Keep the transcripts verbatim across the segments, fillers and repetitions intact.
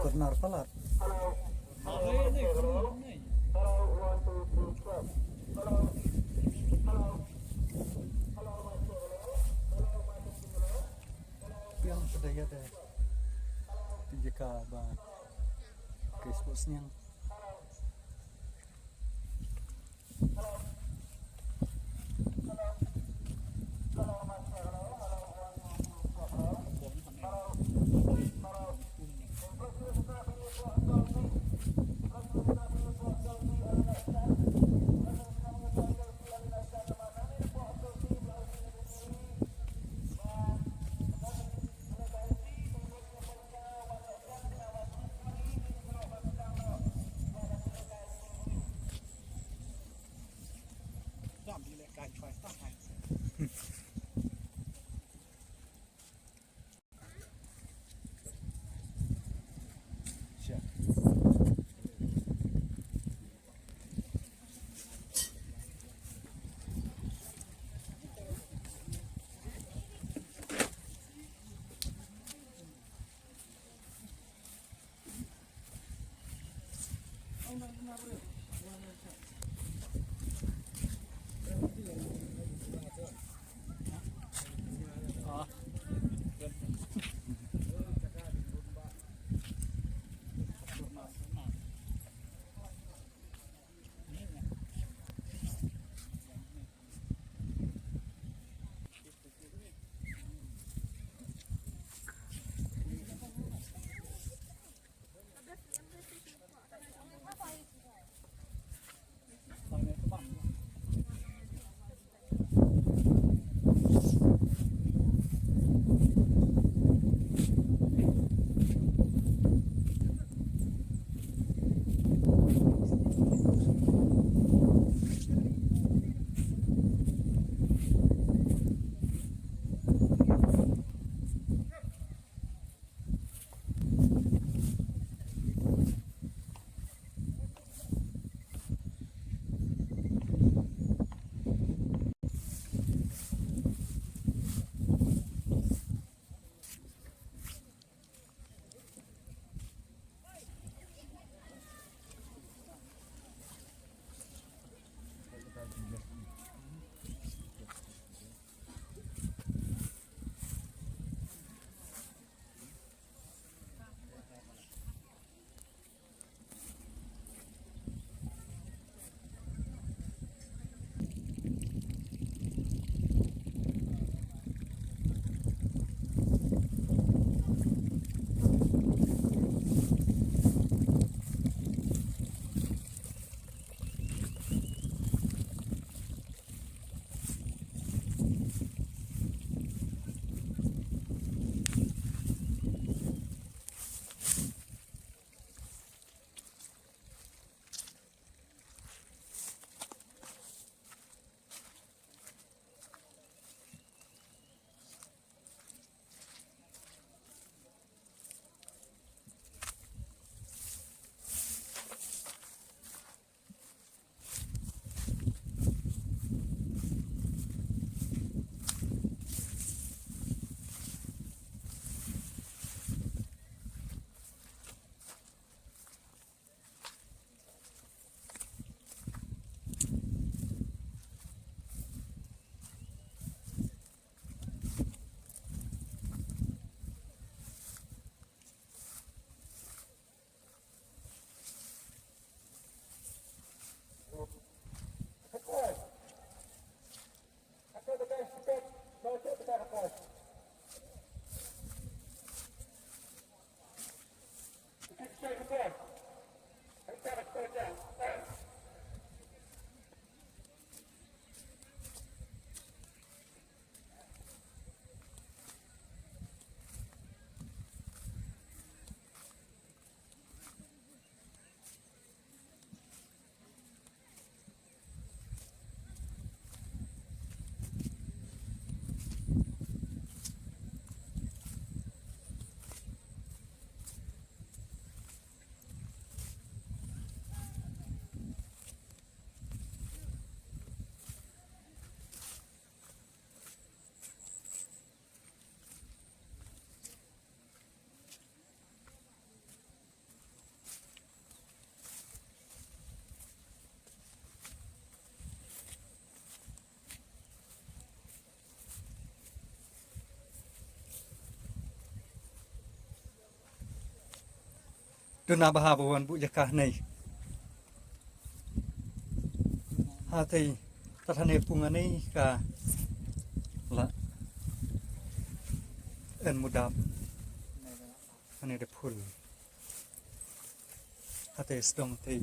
Corner palat. Piang sedaya te. Tijika ba. Kes bos niang. Duna bha ba wan buh jaka nei. Ha tei, tat hane pung anei ka la en mudap. Hane da phul. Ha tei sdong tei.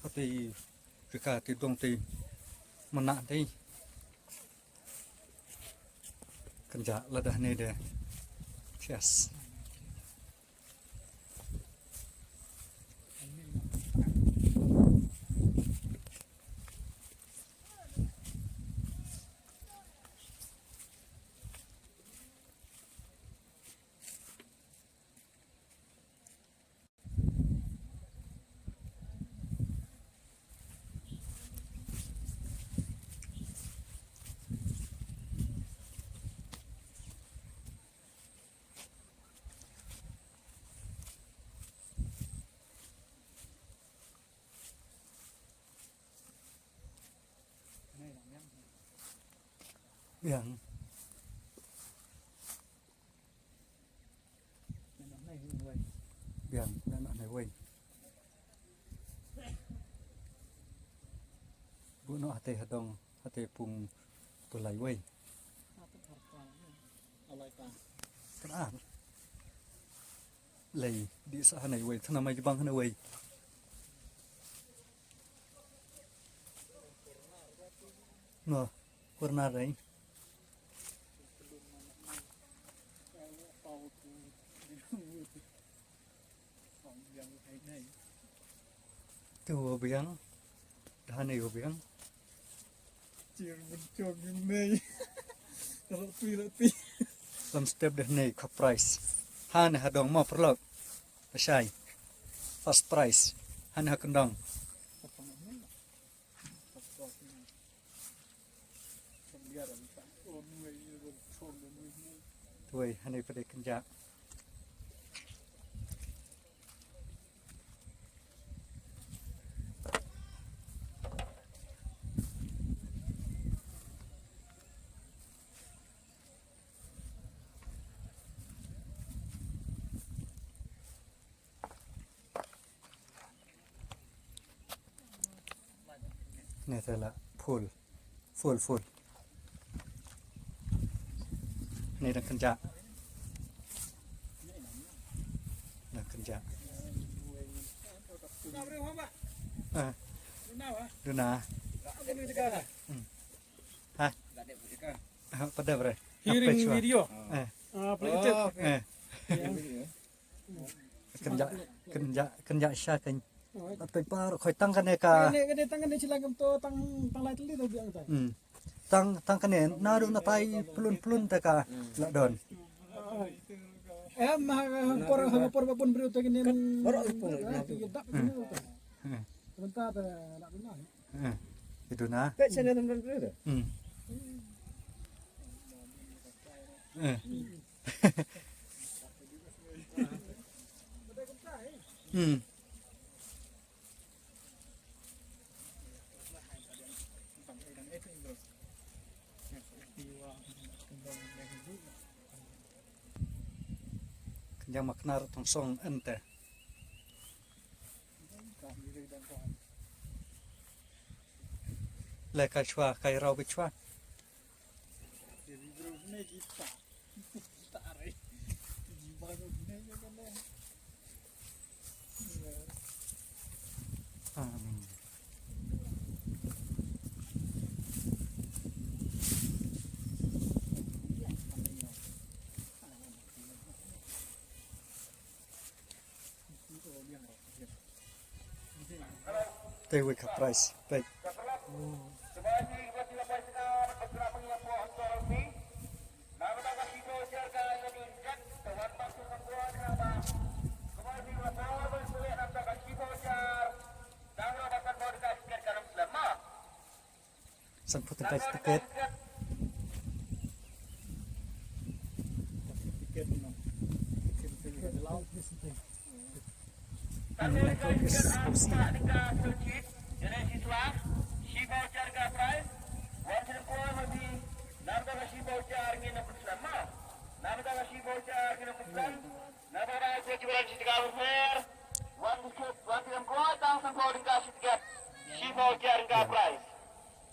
Ha tei jaka tei dong tei mana tei. Kynja lada hane de. Yes. Biang. Biang, na na na wei. Bu no hate hadong, hate pung tulai wei. Tra. Lei, di sa hanai wei, thana mai jibang hanai wei. No, kurna rai. Tu wa biang. Dah ne wa biang. Cir bencong ni. Kalau tu lah ti. Lam step dah ne ka price. Ha ne hadong mo perlok. Pasai. First prize. Ha ne ha kendong. Tuai, hanai pada kenjak. Ne te la full. Full, full. Ne dang kenjak. Dang kenjak. Ah. Duna. Hmm. Ha. Ha, pada bre. Hearing video. Eh. Ah, play it. Eh. Kynja, kynja, kynja sha kan. Oi. Ap par khoi tang kane ka. Kane, kane tang kane sila kam to tang, tang lai tali to biang ta. Hmm. Tang, tang kane na du na tai plun plun ta ka la don. Em ha por, ha por ba pun bru to kane. Kan baru pun. Dap kane to. Hmm. Sebentar ta la duna. Hmm. Itu na. Pet sana teman bru to. Hmm. Hmm. Hmm. Kynjang ma Knar tong song ente. Le ka chwa, ka rau bi chwa. Te wei ka price, peit. Sanphew tyngka shi tiket.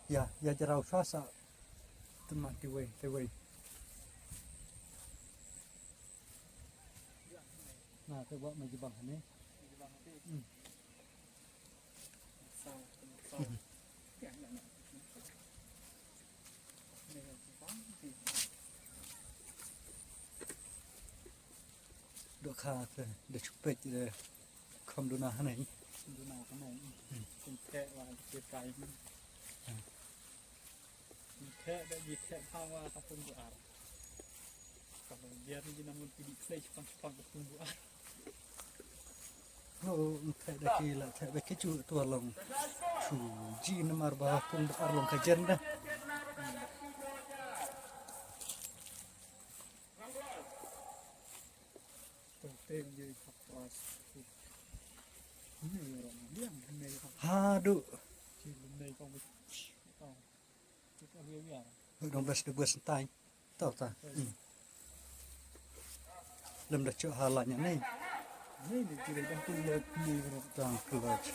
Ïa, ïa, jrau shuwa sa. Tymmen te wei, te wei. Na, te wei ma jubang ne. Hmm. Dohkha te, da shu peit te kham duna hangne. Duna hangne. Hmm. Kum te wa te kai. Hmm. Te da ji te pha wa ka pung bu ar. Ka pung biar ni ji namun pidi klei chipang chipang ka pung bu ar. Lo, te da ki la te da ki chu tu long. Chu ji namar ba pung bu ar long ka jen da. Haduh. Dong bes de bes ntai. Tau ta. Hmm. Lem da cho hala nya ni. Ni ni kira dah tu le ni. Tang kelas.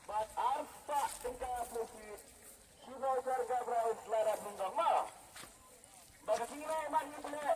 Bad arphew tyngka phew feet, shino sar ka prize lada pynlong mo. Bad ka jingleh man ïa phi leh,